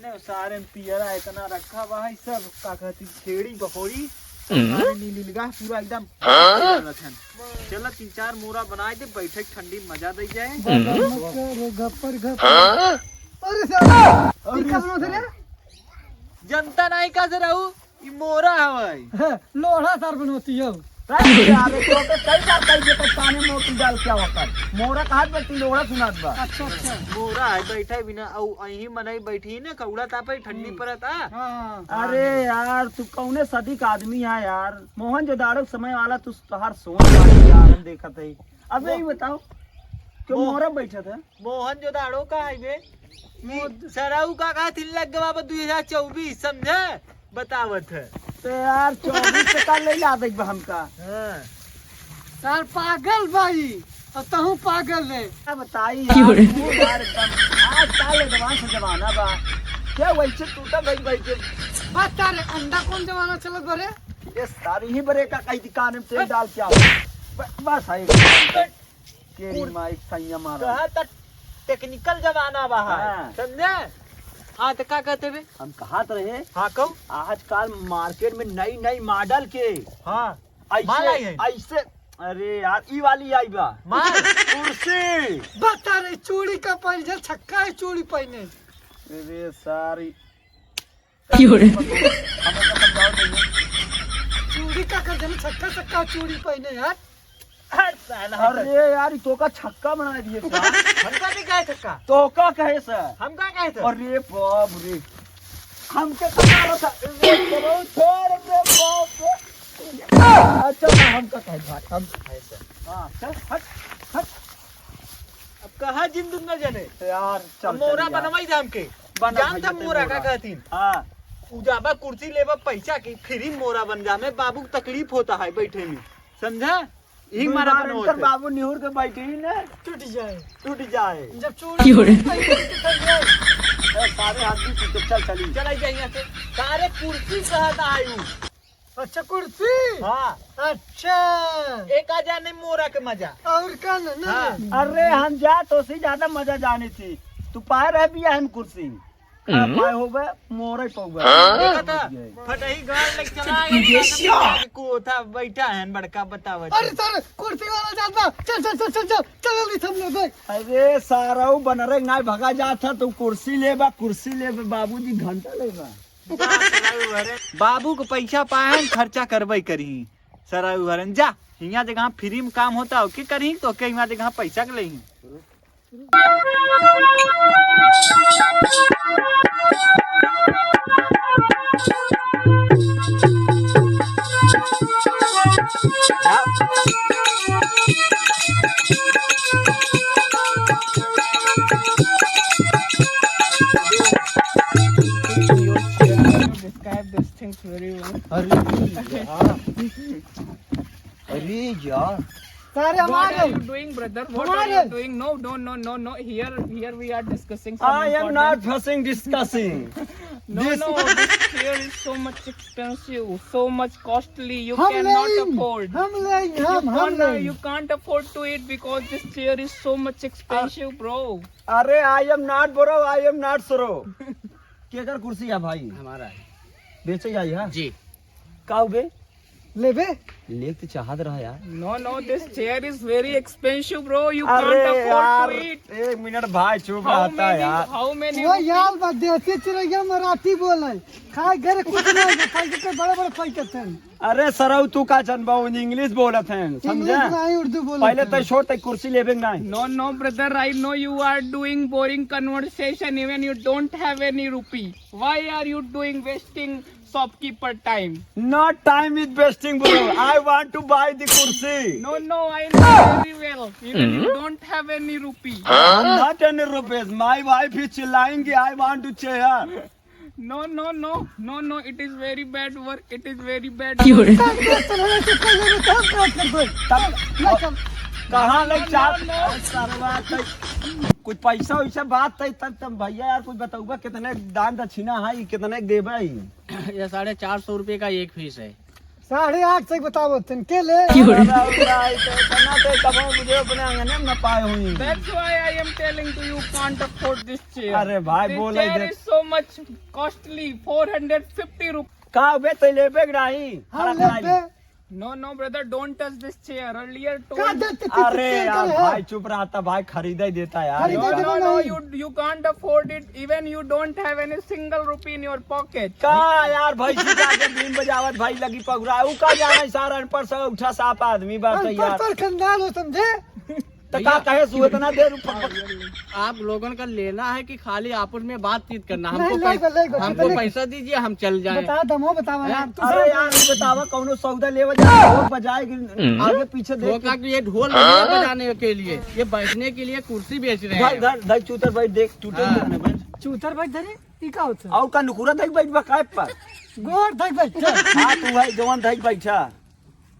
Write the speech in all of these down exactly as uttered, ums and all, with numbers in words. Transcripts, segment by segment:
ने सारे में पियरा इतना रखा बा है, सब का कहती, छेड़ी बकोड़ी, हम्म। सारे नीलिलगा पूरा एकदम हाँ? डालत हन। चला, तीन चार मोरा बनाए दे, बैठे ठंडी मजा दे जाए। हम्म। गप्पर मत कर रे, गप्पर, गप्पर। हाँ? अरे साला, ई का बनत है रे? जनता नहीं का से रहू, ई मोरा हवै। लोढ़ा सर बनोती हो। अरे यार, तो के कई बार कही जे, तो पानी मोती डाल के आवा कर। मोरा कहात बा, तू लोढ़ा सुनात बा। अच्छा, अच्छा। मोरा है, बैठे बिना, औ अहीं मनई बैठी ने, कौड़ा तापे, ठंडी हम्म। पड़त आ। हाँ, हाँ। अरे यार, तू कौने सदी का आदमी है यार? मोहनजोदाड़ो के समय वाला तू, तोहार सोच वाली यार, हम देखत है। अब यही बताओ, क्यों मोह- मोरा बैठा था? मोहनजोदाड़ो का है बे? मोद- सरऊ का कहा थिन लग गवा बा दुई हजार चउबीस, समझे? बतावत है। तो यार, चउबीस से का ले ला देख बा हमका? हाँ। सर पागल भाई, और तहूँ पागल है। क्या बताई यार, क्यों रे? तू यार एकदम आजकल advance जमाना बा। क्या वैसे टूटा भाई भाई के? बता रे, अंडा कौन जमाना चलत बा रे? ये सारी ही बरे का कही थी कान में तेल डाल के आओ। ब-, बस है। केरी माई सैया मारा। कहा तक technical जमाना बा है। हाँ। समझे? हाँ, तो का कहते बे? हम कहा तो रहे। हाँ, कहू। आजकल market में नई नई model के। हाँ। ऐसे, माल आई है। ऐसे, अरे यार, ई वाली आई बा। माल। कुर्सी। बता रे, चूड़ी का पहन, छक्का है चूड़ी पहने। अरे सारी। क्यों रे? चूड़ी का कर देने, छक्का छक्का चूड़ी पहने यार। हट साला, हट। अरे यार, ई तोका छक्का बना दिए सर। हमका नहीं कहे छक्का। तोका कहे सर। हमका कहे सर। अरे बाप रे, हमके तो मारा था। अरे छोड़ रे बाप रे। अच्छा, हमका कहे भाई, हमका कहे सर। हाँ, चल, हट, हट। अब कहा जिंदुन न जाने। यार, चल, अब मोरा चल यार। बनवाई दे हमके। बना जानता भैया, मोरा मोरा। का कहतीन? हाँ। उजाबा कुर्सी लेबा पैसा की, free मोरा बन जा। में बाबू को तकलीफ होता है बैठे में, समझा? यही दो मारा बार बनवाते। इनकर बाबू निहुर के बैठे ही ना। टूट जाए। टूट जाए। जब चूड़ी क्यों रे? टूट जाए, तो टूट जाए। ए, सारे हाथ भी टूटे, चल चली। चला जाए यहाँ से। सारे कुर्सी कहता है यू। अच्छा, कुर्सी? हाँ। अच्छा। एक आ जाने मोरा के मजा। और का ना, ना हाँ। रे। अरे, हम जा तो से ज्यादा मजा जाने थी। तू पाए रह बिया हम कुर्सी। हम्म। पाए होबे, मोरे पौबे। हाँ? देखा था? फटही गाड़ लग चला, ये ये क्या? को था, बैठा है बड़का बतावत। अरे सर, कुर्सी वाला जाता। चल, चल, चल, चल, चल, चल, जल्दी थम ले भाई। अरे सारा, वो बनरे नाय भगा जात था, तू कुर्सी लेबा, कुर्सी लेबे, बाबूजी घंटा लेबा। बाबू को पैसा पाए, खर्चा करबे करी। सराऊ हरन जा, हियाँ जगह free में काम होता हो, के करी तो के हियाँ जगह पैसा के लेही। Describe these things very well. अरे यार। अरे यार। सारे What हमारे। Are you doing, brother? What are हमारे। You doing? No, no, no, no, no. Here, here we are discussing some I am important not fussing discussing. No, this no, this chair is so much expensive, so much costly. You हम cannot लेंगे, afford. हम लेंगे, हम, You हम can't, लेंगे। You can't afford to it because this chair is so much expensive, bro. अरे, I am not bro, I am not sro। केकर कुर्सी है भाई? हमारा है। बेचे जाई है? जी। का हो बे? लेबे? लेक तो चाहत रहा यार। No, no, this chair is very expensive, bro. You अरे can't afford यार, to it. एक मिनट भाई, चुप How रहता many, यार। How many वो rupees? यार, बस देसी चिरैया मराठी बोले। खाए घर कुछ नहीं है, पैकेट पे बड़े बड़े पैकेट हैं। अरे सरऊ, तू का जनबा, उन English बोलत हैं, समझा? English नहीं, उर्दू बोलत पहले हैं। तय छोड़, तय कुर्सी लेबे नहीं। No, no, brother, I know you are doing boring conversation, even you don't have any rupee. Why are you doing wasting shopkeeper time? Not time is wasting, bro. I want to buy the कुर्सी। No, no, I know very well. Even you don't have any rupee. Not any rupees. My wife is चिल्लाएंगी, I want to chair। No, no, no, no, no, it is very bad work, it is very bad work। तब कहाँ ले चार? कुछ पैसा वैसा बात है तब, तब भैया यार कुछ बताऊबा, कितने दान दक्षिणा है, कितने देबे? ये साढ़े चार सौ रुपये का एक फीस है। साढ़े आठ सौ बताओ, तन के ले? अरे भाई, तो इतना तो कमाओ, मुझे अपने आंगन में न पाए हुई। That's why I am telling to you, can't afford this chair। अरे भाई, this बोले chair दे। Is so Much costly, four hundred fifty rupees. का बे, तै लेबे कि नाही? हाँ, खड़ा खड़ा लेबे। No, no, brother, don't touch this chair. Earlier का told दे-, दे-, दे-, अरे दे-, यार, दे-, भाई, चुप रहता भाई, खरीदे देता यार। खरीदे No, देता no, no, नहीं। You, you can't afford it. Even you don't have any single rupee in your pocket. का यार, भैंसी का के बीन बजावत भाई लगी पगुरा, ऊ का जाने सारा अनपढ़ सब उठा साफ आदमी बात है अनपढ़ यार। पर खानदान हो, समझे? तो का भैया, कहे सु इतना देर उप-, आप लोगन का लेना है कि खाली आपस में बातचीत करना? नहीं, हमको नहीं, पै-, नहीं, नहीं, हमको नहीं। पैसा दीजिए, हम चल जाएं। बता, दमो बतावा हैं? यार, तू अरे सब यार, ये बतावा, कौनो सौदा लेवा जा, ढोल बजाए कि आगे पीछे देख वो के। का कि ये ढोल नहीं है बजाने के लिए, ये बैठने के लिए कुर्सी बेच रहे हैं। धर, धर, धर, चूतर बैठ, देख, टूटे हाँ। ना बैठ। चूतर बैठ धरे, ई का होता है? और का नुकुरा धर बैठ बा, काय पर? गोड़ धर बैठ। हाँ, तू भाई जवान धर बैठा।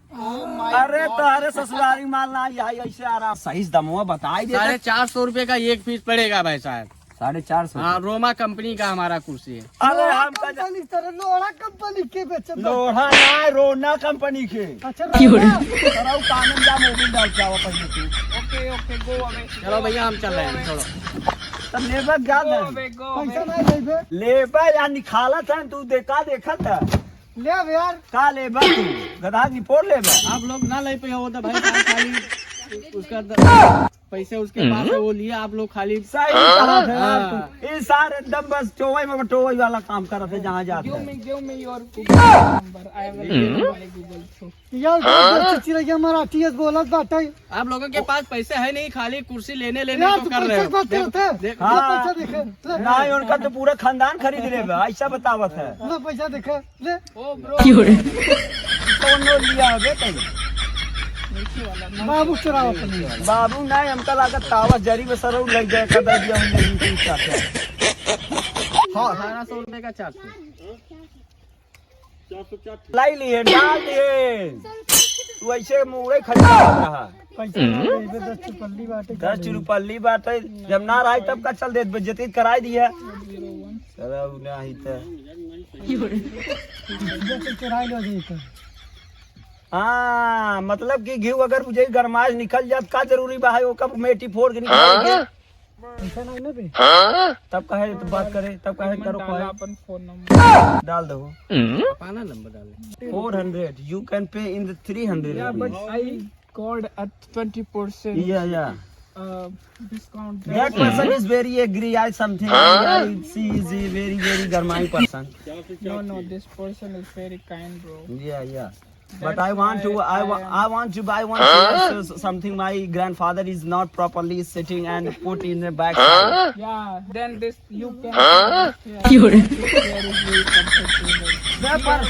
Oh my अरे God। तोहरे ससुरारी माल ना आई, आई ऐसे आराम। सही से दमवा बताई दे। साढ़े चार सौ रुपए का एक पीस पड़ेगा भाई साहब। साढ़े चार सौ? हाँ, रोमा कंपनी का हमारा कुर्सी है। अरे रोमा हम का कंपनी, सर, लोढ़ा कंपनी के बेचे बा? लोढ़ा ना, रोना कंपनी के। अच्छा, रोना। सराऊ कानन जा मोबिल डाल के आवा पहले तू। Okay, okay, go away। चलो भैया, हम चल रहे हैं, छोड़ो। तब लेबा क्या Go दे? Away, go away। पैसा नहीं लेबे। लेबा या निकालत है, तू देखा, देखत है। ले अब यार। का लेबा तू? गधा की फोड़ लेबा? आप लोग ना ले पे हो तो भाई साहब खाली उसका द-, पैसे उसके पास है, वो लिए आप लोग खाली सही बात है यार हाँ। तू। ये सारे एकदम बस चोवई में बटोवई वाला काम करत है जहाँ जाते Give हैं। Me, give me your Google number. I will give my Google through. यार, बहुत चिचिरैया मराठी है, बोलत बाटे। आप लोगों के पास पैसे है नहीं, खाली कुर्सी लेने, लेने यार, को तू कर रहे पैसा हो। बात देख, करत है। देख। हाँ। पैसा देखे, ले। नहीं, उनका तो पूरा खानदान खरीद लेबा, ऐसा बतावत है। ले, पैसा देखे, ले। ओ, bro। क्यों रे? कौन लोन लिया है बे तैं? नीचे वाला, बाबू चुराओ अपने। बाबू नहीं, हमका लागत तावा जरी में सरऊ लग जाए, कदर दिया हम नहीं, नहीं चाहते। हाँ। अठारह सौ रुपए का चार सौ। लाई लिए, डाल दिए। तू ऐसे मुड़े खड़ा रहा। पैसा ना दे, इधर दस रुपल्ली बाटे, दस रुपल्ली बाटे, जब ना रही तब का चल देत, बेइज्जती कराई दिया। साला उ ना ही त। इधर से चुराई लो जी इधर। हाँ, मतलब कि घीव अगर बुझे गरमाइश निकल जात, का जरूरी बा है ओकर मेटी फोड़ के निकाल के? हाँ? पैसा नहीं ना बे। तब काहे तो बात करे, तब काहे करो डाला कॉल? अपन फोन नंबर। डाल दो। पाना नंबर डाले। Four hundred, you can pay in the three hundred Yeah, but rupees. I got a twenty percent. Yeah, yeah. Uh, discount. That person is very agree. I something. I, I see is a very, very गरमाई person. No, no, this person is very kind, bro. Yeah, yeah. But I want to, I, wa- I want to, I want to ask you something. My grandfather is not properly sitting and put in the back side. Yeah, then this you can. Yeah, क्यों रे? This chair is very comfortable. The, per-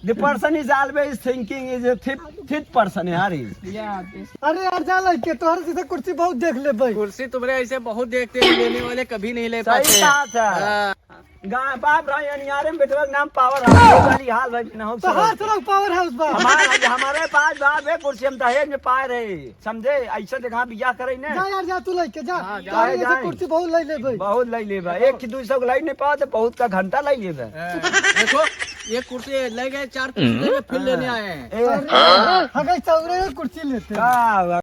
the person is always thinking is a thick, thick person, यार. Yeah, this. अरे यार, जा लड़के, तोहरे जैसे कुर्सी बहुत देख ले भाई। कुर्सी तुम्हारे ऐसे बहुत देखते हैं, लेने वाले कभी नहीं ले सही पाते। बात है। हाँ। गा-, बाप रहा यानी यारे में बेटवा के नाम पावर हाउस, वो वाली हाल भाई ना हो तो हर तरफ पावर हाउस बा। हमार-, हमारे पास बाप है, कुर्सी हम दहेज में पाए रहे, समझे? ऐसे देखा बियाह करे ने। जा यार, जा तू लइके जा। हाँ, जा। काहे तोहरे जैसे जाए? कुर्सी बहुत ले ले भाई। बहुत ले ले भाई, एक की दू सौ के लाइन नहीं पाओ तो बहुत का घंटा ले ले भाई। हाँ, देखो, ये कुर्सी ले गए, चार कुर्सी ले गए, फिर लेने आए हैं। ए, अरे, हगई चौरे कुर्सी लेते हैं। का हुआ?